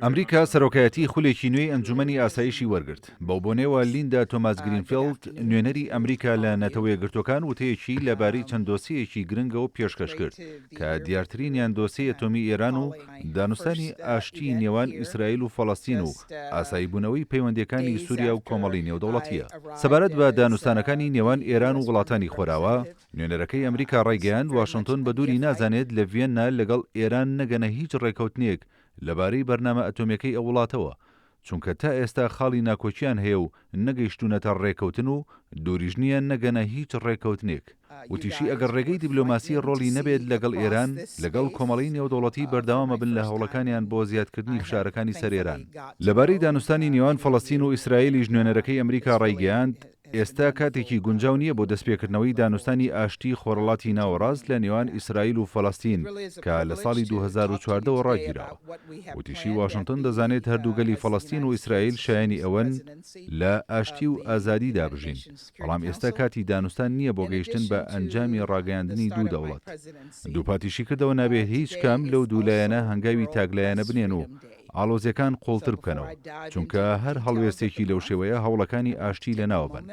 ئەمریکا سەرۆکایەتی خولێکی نوێی ئەنجومەنی ئاسایشی وەرگرت. بەو بۆنەیەوە لیندا تۆماس گرینفیڵد، نوێنەری ئەمریکا لە نەتەوە یەکگرتووەکان وتەیەکی لەبارەی چەند دۆسیەیەکی گرنگەوە پێشکەش کرد کە دیارترینیان دۆسیەی ئەتۆمی ئێران و دانوستانی ئاشتیی نێوان ئیسرائیل و فەڵەستین و ئاساییبوونەوەی پەیوەندییەکانی سوریا و کۆمەڵی نێودەوڵەتییە. سەبارەت بە دانوستانەکانی نێوان ئێران و وڵاتانی خۆراوا، نوێنەرەکەی ئەمریکا ڕایگەیاند، واشنتۆن بە دووری نازانێت لە ڤیەننا لەگەڵ ئێران نەگەنە هیچ ڕێککەوتنێک لەبارەی بەرنامە ئەتۆمییەکەی ئەو وڵاتەوە، چونکە تا ئێستا خاڵی ناکۆکییان هەیە و نەگەیشتوونەتە ڕێککەوتن و دووریش نییە نەگەنە هیچ ڕێککەوتنێک. وتیشی، ئەگەر ڕێگەی دیبلۆماسی ڕۆڵی نەبێت لەگەڵ ئێران، لەگەڵ کۆمەڵەی نێودەوڵەتی بەردەوامەبن لە هەوڵەکانیان بۆ زیادکردنی فشارەکانی سەر ئێران. لەبارەی دانوستانی نێوان فەڵەستین و ئیسرائیلیش نوێنەرەکەی ئەمریکا ڕایگەیاند، ئێستا کاتێکی گونجاو نییە بۆ دەستپێکردنەوەی دانوستانی ئاشتیی خۆرهەڵاتی ناوەڕاست لە نێوان ئیسرائیل و فەلەستین کە لە ساڵی 2014 وە ڕاگیراوە. وتیشی واشنتن دەزانێت هەردوو گەلی فەلەستین و ئیسرائیل شایەنی ئەوەن لە ئاشتی و ئازادیدا بژین، بەڵام ئێستا کاتی دانوستان نییە بۆ گەیشتن بە ئەنجامی ڕاگەیاندنی دوو دەوڵەت. دووپاتیشی کردەوە نابێت هیچ کام لەو دوو لایەنە هەنگاوی تاکلایەنە بنێن و ئاڵۆزیەکان قوڵتر بکەنەوە، چونکە هەر هەڵوێستێکی لەو شێوەیە هەوڵەکانی ئاشتی لەناوەبەن.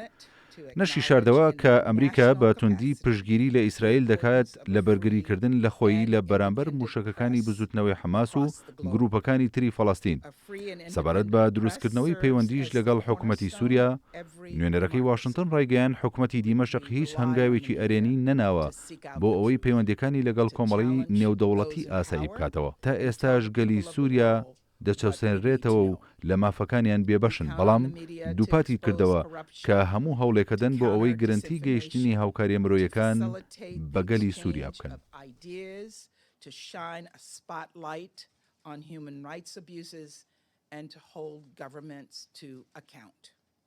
نەشیشاردەوە کە ئەمریکا بە توندی پشتگیری لە ئیسرائیل دەکات لە بەرگریکردن لە خۆی لە بەرامبەر موشەکەکانی بزوتنەوەی حەماس و گروپەکانی تری فەڵەستین. سەبارەت بە دروستکردنەوەی پەیوەندیش لەگەڵ حکومەتی سوریا، نوێنەرەکەی واشنتن ڕایگەیاند حکومەتی دیمەشق هیچ هەنگاوێکی ئەرێنی نەناوە بۆ ئەوەی پەیوەندییەکانی لەگەڵ کۆمەڵی نێودەوڵەتی ئاسایی بکاتەوە، تا ئێستاش گەلی سوریا دەچەوسێنرێتەوە و لە مافەکانیان بێبەشن، بەڵام دووپاتی کردەوە کە هەموو هەوڵێکەدەن بۆ ئەوەی گرەنتی گەیشتنی هاوکارییە مرۆیەکان بە گەلی سوریا بکەن. And to hold governments to account.